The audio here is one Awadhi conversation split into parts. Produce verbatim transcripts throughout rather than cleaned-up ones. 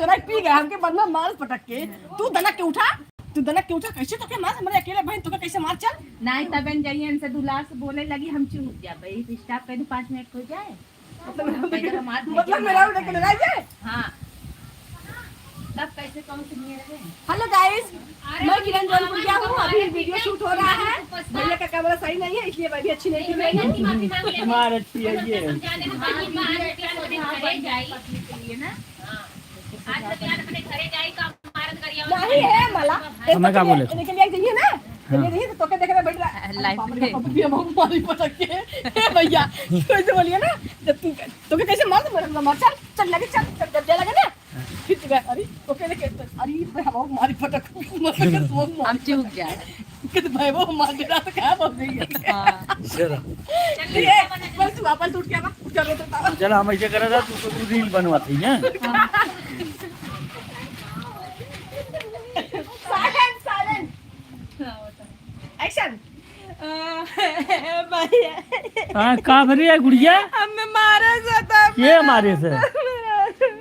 तोरा पी गया, हमके बदला मार पटक के। तू दनक के उठा, तू दनक के उठा, कैसे तोके मार, हमरे अकेले बहिन तोके कैसे मार, चल। नाहीं, तबे न जाइए, इनसे दुलार से बोले लगी, हम चुप जाबे। ई stop कर दू, पाँच मिनट हो जाए। मतलब, मतलब, मेरा उठा के डरा जाए। हाँ। तब कैसे कौन से लिए रहे? Hello guys, मैं किरण जौनपुर गया हूँ, अभी video shoot हो रहा है। भैया का camera सही नहीं है, इसलिए मैं भी अच्छी नहीं दिख रही हूँ। मार अच्छी है ये। नहीं है मला। हमें का बोले? लेकिन ये जइए ना, हाँ। ये जइए तो तोके देखे बैठ रहा। Live बाप रे, में। बाप रे, हम मारी पटक के। ए भैया, कैसे बोलिए ना, जब तू, तोके कैसे मार, मार, चल, चल, लगे, चल, चल, जब जा लगे ना, फिर तू, अरे, तोके देखे, अरे, भाई, हम मारी पटक, हम चुप गया। कित भाई वो मार दे रहा तो क्या बोल रही है? हाँ। चला। चलिए, बस वापस उठ के आवा, चलो तो तावा। चला, हम ऐसे करे रहा, तू, तू reel बनवाते हैं। Silent, silent। Action। भैया। हाँ, का भरी है गुड़िया? हमें मारे से था। के मारे से?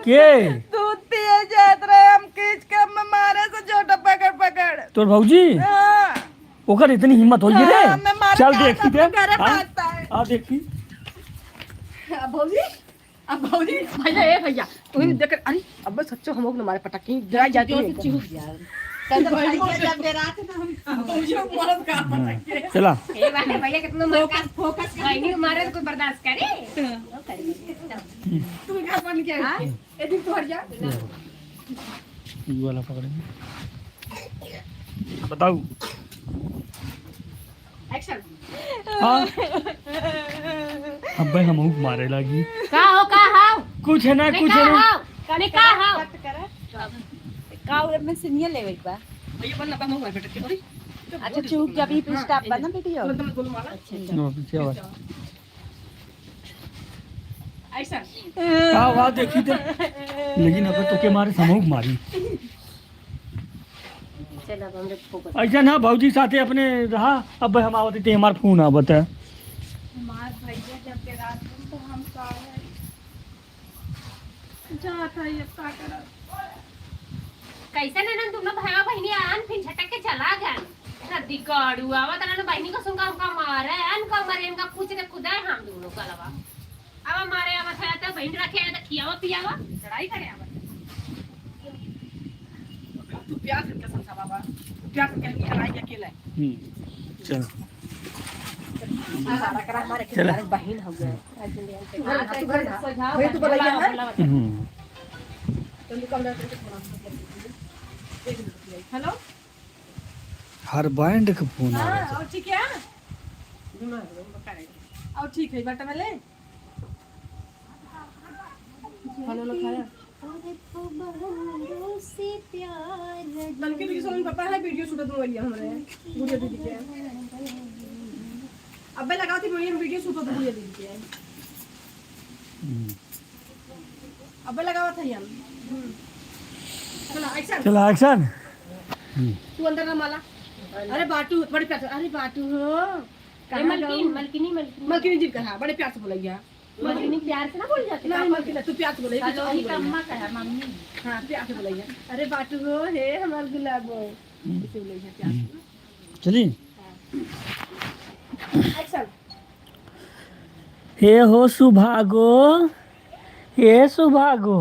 के? दूध पिए जात रहे, हम खींच के हमें मारे से, झोटा पकड़ पकड़। तोर भौजी? हाँ। ओकर इतनी हिम्मत होई रे? हाँ, हमें मारे चल का देखी अपने थे। घरे हाँ? भागता है। आ देखी। अब भौजी, अब भौजी, भैया, ए भैया, तू ही देख, अरे, अब सच्चो हम लोग न मारे पटक के, डरा जाते हैं। चुप यार। कल तो भाई, भैया जब डराते तो हम भौजी को मारत का पटक के। चला। ए बात है, भैया कितना मार का, focus, focus कर। बहनी को मारे तो कोई बर्दाश्त करे? हाँ। तू क्या बन गया? हाँ? ए दिन तू हट जा। ये वाला पकड़ेंगे। बताओ। Action। हाँ। अबे हम हुक मारे लागी। का हो, का हो? कुछ है ना, अरे कुछ का है ना। हो? अरे का हो? का हो, एमे से निये लेवे के बा? ये बन लगा हुआ है बेटा, अरे। अच्छा, चुप, जब ई stop बा ना video। अच्छा, अच्छा। नो, पीछे आवाज। Action। का हुआ, देखी तो। लेकिन अबे तोके मारे समूह मारी। चल, अब हमरे focus। ऐसा ना भौजी साथे अपने रहा, अब हम आवत थे, हमार phone आवत है। हमार भैया जब के रात में तो हम का है, जात है, अब का करब? कैसे ना, ना दोनों भाई बहनी आन, फिर झटक के चला जान। ना दिगाड़ू, आवत ना बहनी को सुनकर हमका मारे, अन का मारे, इनका कुछ के खुदा है हम दोनों का लवा। अब हमारे आवत है तो बहन रखे है तो खियावा पियावा, लड़ाई करे आवत। तू प्यार से कसम खा बाबा, तू प्यार से कहीं लड़ाई अकेला है। हम्म, चल। सारा करा हमारे चला। हमारे बहन हो गया। तू घर ना, तू घर ना। वही तू बोला क्या है? हम्म। तो निकल रहा है, तो फोन। Hello। हर band के फोन आ रहा है। और ठीक है? और ठीक है, बता मिले। खाना ना खाया? नलके भी सोन पापा है, video shoot दूंगा लिया हमरे गुड़िया दीदी के। अबे लगाओ थी video, video shoot दूंगा गुड़िया दीदी के। हम्म। अबे लगाओ था यार। हम्म। चला, action। चला, action। हम्म। तू अंदर ना माला। अरे बाटू, बड़े प्यार से, अरे बाटू हो। ए, कहाँ मलकिन, जाऊँ? मलकिनी, मलकिनी। मलकिनी जी कहा, बड़े प्यार से बोलैया। मलकिनी प्यार से ना बोल जाती, नहीं, पापा मलकिनी, तू प्यार से बोलैया, कुछ हेलो, और ये बोलैया। अम्मा कहा, मम्मी। हाँ, प्यार से बोलैया। अरे बाटू हो, हे हमार गुलाबो। हम्म। ऐसे बोलैया प्यार से। हम्म। चली। हाँ। Action। हे हो सुभागो, हे सुभागो।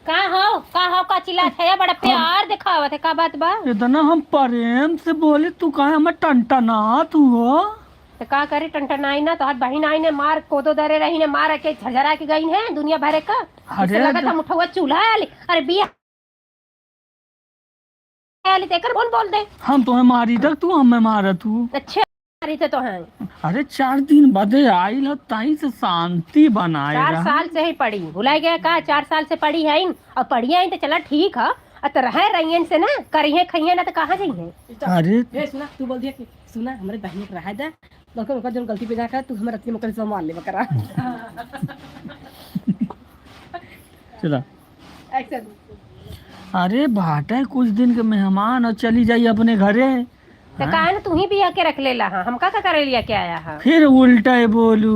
का हो, का हो, का चिल्लात है? बड़ा प्यार दिखावत है, का बात बा? इतना हम प्रेम से बोली, तू काहे हमें टनटनात हो? तो का करी, टनटनाई ना, तोहार बहिन आई ने मार कोदो दरे रही ने, मार के झरझरा के गई है दुनिया भरे का। अरे ऐसे लगत तो हम उठौआ चूल्हा आली। अरे बिया आली तेकर कौन बोल दे? हम तोहे मारी तक तू हमें मारा तू। अच्छा, मारी थे तो हैं। अरे चार दिन बदे आइल ह, ताई से शांति बनाए चार रहा। साल से ही पड़ी, भुलाई गया का? चार साल से पड़ी है और पड़ी है तो चला ठीक है। अ तो रहे रहियन से ना, करिहे खइहे ना तो कहाँ जइहे? अरे ए, सुना, तू बोल दिया कि सुना, हमरे बहिनी के रहे दे, बल्कि ओकर जौन गलती पे जाकर तू हमरे रत्ती में कल संभाल ले बकरा। चला। Action। अरे बाटे कुछ दिन के मेहमान और चली जाई अपने घरे। तो हाँ? काहे ना तू ही बिया के रख लेला हा? हमका का करे लिया के आया हा? फिर उल्टा ही बोलू।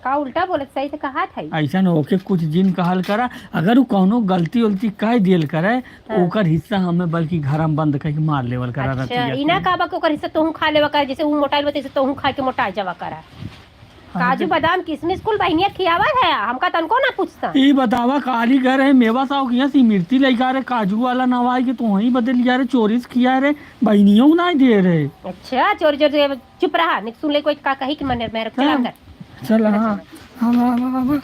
का उल्टा बोलत, सही से कहा था। ऐसा न होके कुछ जिन कहल करा, अगर उ कौनो गलती उलती कह दियल करे, तो हाँ। ओकर हिस्सा हमें बल्कि घर में बंद करके मार लेवल करा अच्छा, रतिया ई ना के। कहबा कि ओकर हिस्सा तोहू खा लेवा कर, जैसे उ मोटाइल बा, तैसे तोहू खा के मोटा जावा करा। हाँ, काजू, तो बादाम, किशमिश कुल बहिनिया खियावा है, हमका तनको ना पूछता। ई बतावा, काली घर है, मेवा साहु किया से मिर्ची लइका रे, काजू वाला नवाई के तो वहीं बदल गया रे, चोरी से किया रे, बहिनियों को ना दे रे। अच्छा, चोरी चोरी से, चुप रहा, नहीं सुन ले कोई का कही कि मने मेरे चला हाँ। अंदर। चल, हाँ। हाँ, हाँ, हाँ, हाँ।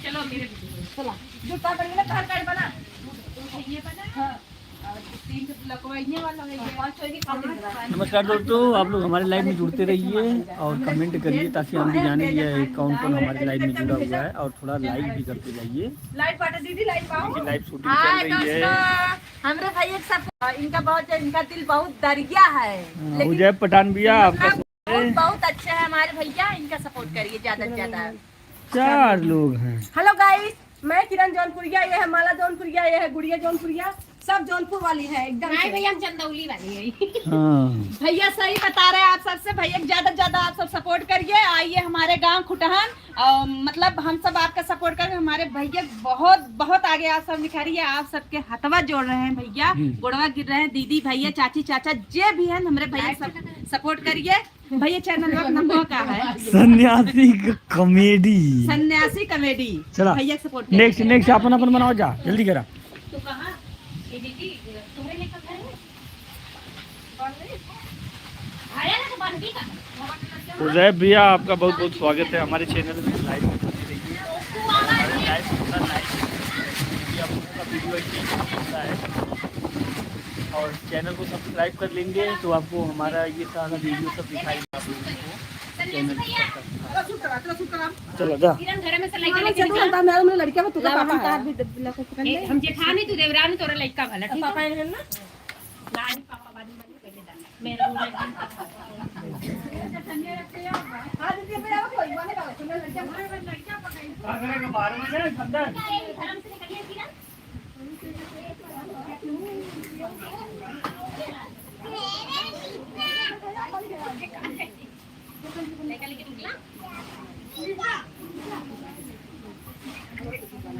चलो, मेरे चला, जूता पहन ले, तार कार्ड बना। ये बना। हाँ। और तीन तो लगवाइए वाला है ये। नमस्कार दोस्तों, आप लोग हमारे लाइव में जुड़ते रहिए और कमेंट करिए, ताकि हम भी जाने ये कौन कौन हमारे लाइव में जुड़ा हुआ है, और थोड़ा लाइक भी करते जाइए। लाइव बाटे दीदी, लाइव पाओ। क्योंकि लाइव शूटिंग हाय चल रही है। दोस्तों, हमरे भैया के सब, इनका बहुत, इनका दिल बहुत दरिया है, हाँ, लेकिन उजय पठान भैया, आपका मतलब बहुत, बहुत अच्छे हैं हमारे भैया, इनका सपोर्ट करिए ज्यादा से ज्यादा। चार लोग हैं। हेलो गाइस, मैं किरण जौनपुरिया, ये है माला जौनपुरिया, ये है गुड़िया जौनपुरिया, सब जौनपुर वाली है एकदम नहीं से। भैया, हम चंदौली वाली है। हाँ। भैया सही बता रहे हैं आप सबसे, भैया ज्यादा से ज्यादा आप सब सपोर्ट करिए, आइए हमारे गांव खुटहन। और मतलब हम सब आपका सपोर्ट करें, हमारे भैया बहुत बहुत आगे आप सब निखारी है, आप सबके हथवा जोड़ रहे हैं भैया, हम्म। गोड़वा गिर रहे हैं दीदी भैया चाची चाचा जे भी हैं, हमरे भैया सब सपोर्ट करिए। भैया चैनल का नाम का है? सन्यासी क-, कॉमेडी। सन्यासी कॉमेडी। चला। भैया सपोर्ट करिए। नेक्स्ट, नेक्स्ट अपन अपन बनाओ जा, जल्दी करा। तो कहाँ? ये दीदी, तुम्हें लेकर घर में? उदय भैया, आपका बहुत बहुत स्वागत है हमारे चैनल में। लाइव में बने रहिए, हमारे लाइव पूरा लाइव देखिए, क्योंकि आप लोगों का वीडियो एक ही मिलता है। और चैनल को सब्सक्राइब कर लेंगे तो आपको हमारा ये सारा वीडियो सब दिखाई देगा आप लोगों को। चैनल को सब्सक्राइब। चलो जा। किरण घर में से लेके लेके जा। लड़कियां में तू का पापा है। ए, हम जेठानी, तू देवरानी, तोरा लड़का वाला, ठीक है? पापा है ना?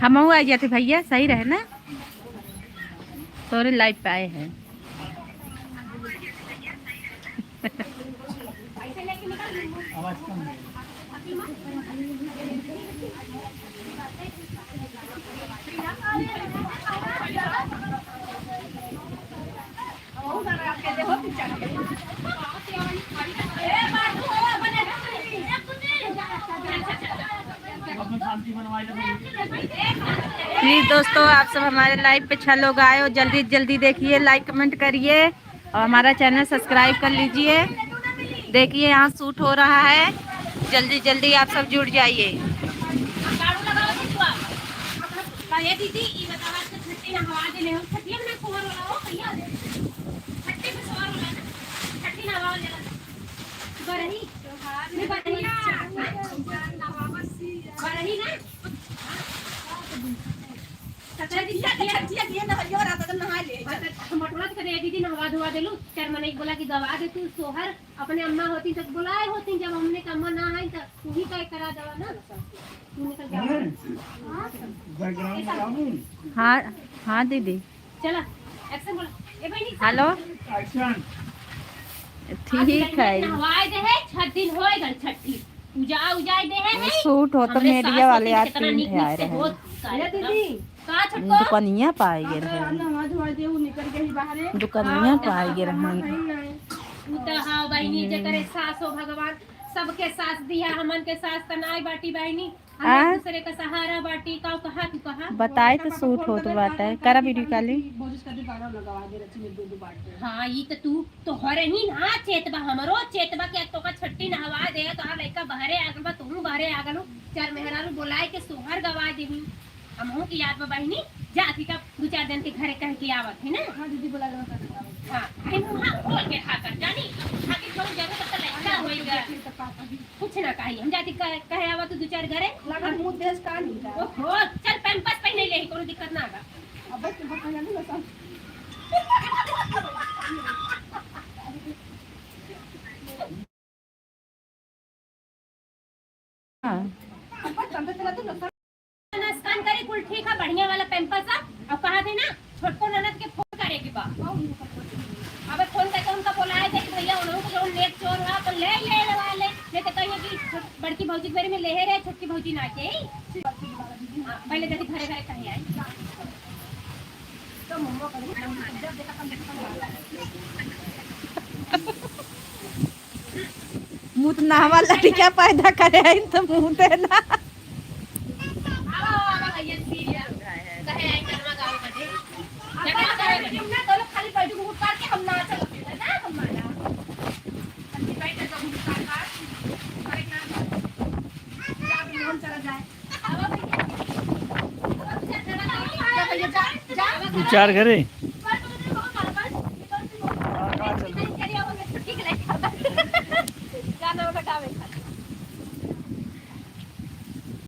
हमहू आ जाते भैया, सही रहे ना, तोरे लाइव पे आए हैं। प्लीज दोस्तों, आप सब हमारे लाइव पे छह लोग आए हो, जल्दी जल्दी देखिए, लाइक कमेंट करिए और हमारा चैनल सब्सक्राइब कर लीजिए। देखिए, यहाँ शूट हो रहा है, जल्दी जल्दी आप सब जुड़ जाइए। बरही। बरही ना। छठिया, छठिया के नहरियो रात के नहा ले। हाँ, तो हम अटवा के दे दीदी, नहवा धोवा देलू। चार मनई बोला कि गवा दे तू सोहर, अपने अम्मा होती तो बुलाए होती, जब हमने का अम्मा ना आई तो तू ही तय करा देवा ना। तू निकल जा। हाँ, हाँ दीदी। चला, एक्शन बोला। ए बहिनी, हेलो। एक्शन। ठीक है। नहवाए दे है, छठ दिन होए गल छठी। पूजा उजाए दे है, है। शूट होता, हमरे मीडिया सास वाले होती आज कितना तीन नीक ठे आए नीक से रहे। होत कार्यक्रम। ए दीदी। का छोटको? दुकनिया पाए गे रहे। नहवा धोवा दे, उ निकल गई बाहरे। दुकनिया पाए गे रहे। उ तो हाँ बहिनी, जेकरे सास हो भगवान, सबके सास दिया, हमन के सास त नाय बाटी बहिनी। हम आ? एक दूसरे का सहारा बाटी, का कहा तू कहा? बताए तो शूट होत बाटे, करा वीडियो कॉलिंग। हाँ, ई त तू तोहरे ही ना चेत बा, हमरो चेत बा कि आज तोका छट्टी नहवा दे, तोहार लइका बहरे आ गल बा, तोहू बहरे आ गलू, चार मेहरारू बोलाए के सोहर गवा देही। हमहू के याद बा बहिनी, जाती का दू चार दिन के घरे कह के आवत है ना। हाँ दीदी, बोला लो, कर दो। हाँ, आई मुँह खोल के खा कर जानी, आखिर कौन जरूरत त लइका होई गा। कुछ ना कही, हम जाती कह, कहे आवा तू दू चार घरे। लगन मुँह देश का नहीं का। ओहो, चल पैम्पर्स पहने ले, कोनो दिक्कत ना बा। अब बस तुमको पहले नहीं बता। नुकसान करे कुल ठीक है, बढ़िया वाला पैम्पर्स है। अब कहा थे ना, छोटको ननद के फोन करे के बा। अब फोन करके उनका बोलाए थे कि भैया, उन्होंने को जो नेक चोर हुआ, तो ले, ले, ले, ले, नहीं तो कहिए कि छोट-, बड़की भौजी के बारे में लेहे रहे, छोटकी भौजी ना के। हाँ, पहले जल्दी घरे, घरे कहीं आई। मुँह तो नहवा लड़का पैदा करे है तो मुँह ते ना। विचार करे।